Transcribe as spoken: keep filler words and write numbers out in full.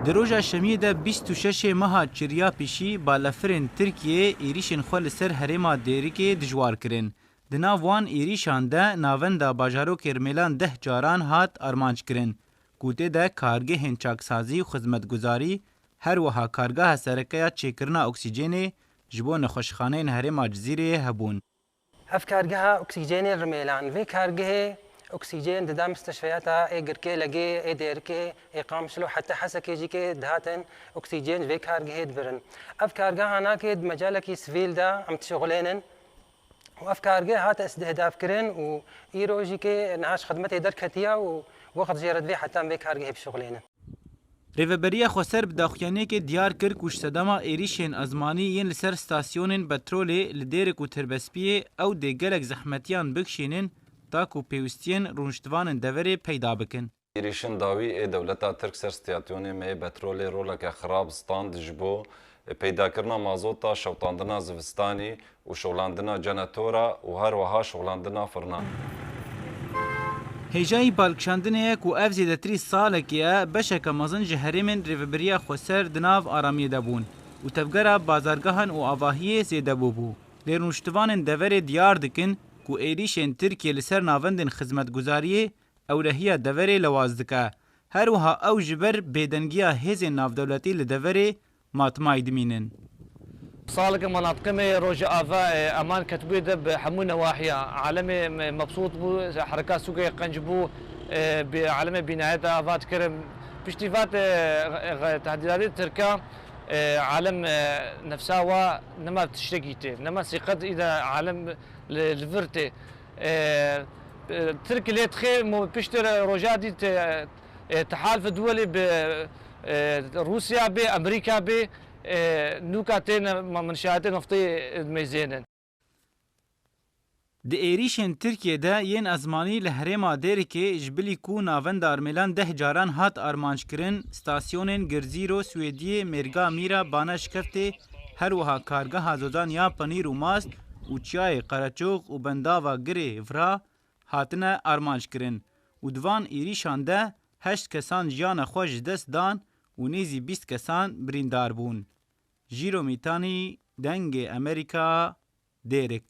Di roja şemiyê de bîst û şeş meha çiriya pişî balefirên Tirkiyê êrîşên xwe li ser herêma Dêrikê dijwar kirin. Di nav wan êrîşan de navenda bajarokê Rimêlan deh caran hat armanc kirin, ku tê de kargehên çaksazî û xizmetguzarî, her wiha kargeha sereke ya çêkirina oksîjenê ji bo nexweşxaneyên herêma Cizîrê hebûn. Ev kargeha oksîjenê Rimêlan. Vê kargehê oksîjen dida mistişfeyata ê Girkê, Legê, ê Dêrikê, ê Qamişlo, heta Hesekê jî kê dihatin oksîjen ji vê kargehê dibirin. Ev kargeha nake di mecalekî sivîl de em dişixulênin û ev kargeh hate istihdafkirin û îro jî kê niha ji xidmetê derketiye û wext jê re divê heta em vê kargehê bişixulênin. Rêveberiya Xweser bi daxuyaniyekê diyar kir ku ji sedema êrîşên ezmanî yên li ser stasyonên petrolê li Dêrik û Tirbespiyê ew dê gelek zehmetiyan bikişînin, ta ku pêwistiyên rûniştivanên deverê peyda bikin. Êrîşên dawî ê dewleta Tirk ser stasyonê me yê petrolê roleke xirab stand ji bo peydakirina mazota, şewitandina zivistanî û şolandina jenetora û her wiha şolandina firnan. Hêjayî balkişandinê ye ku ev zêdetirî salekê ye, beşeke mezin ji herêmên Rêveberiya Xweser di nav aramiyê de bûn û tevgera bazargehan û avahiyê zêde bûbû. Lê rûniştivanên deverê diyar dikin ku êrîşên Tirkiyê li ser navendên xizmetguzariyê ewlehiya deverê lewaz dike. Her wiha ew ji ber bêdengiya hêzên navdewletî li deverê matmayî dimînin. Saleke menatiqê me yê Rojava, e, eman ketibûyê de bi hemû newahiya. Alemê me-, mebsût bû, hereka sûkê qenc bû, e, bi alemê bînayê de ava dikirin. Piştî vat, e, e, tehdîdatê Tirka, e, alem, e, nefsa wa nema tiştekî tê. Nema sîqet î de alem li, li vir tê. E, e, Tirk lê dixê mo piştî re roja dî te, e, tehalf duwelê bi, e, Rûsya bê, Amerîka bê, e, nûka têne ma-, minşaatê neftê mêzênin. Di êrîşên Tirkiyê de yên ezmanî li herêma Dêrikê ji bilî ku navenda Armêlan deh caran hat armanc kirin, stasyonên Girzîro Swêdiyê, Mêrga Mîra, Bana Şikeftê, her wiha kargeha zodan ya penîr û mast û çiyayê Qereçox û bendava Girê Vira hatine armanc kirin û di van êrîşan de heşt kesan jiyana xwe ji dest dan û nêzî bîst kesan birîndar bûn. Jîro Mîtanî, Dengê Amerîka, Dêrik.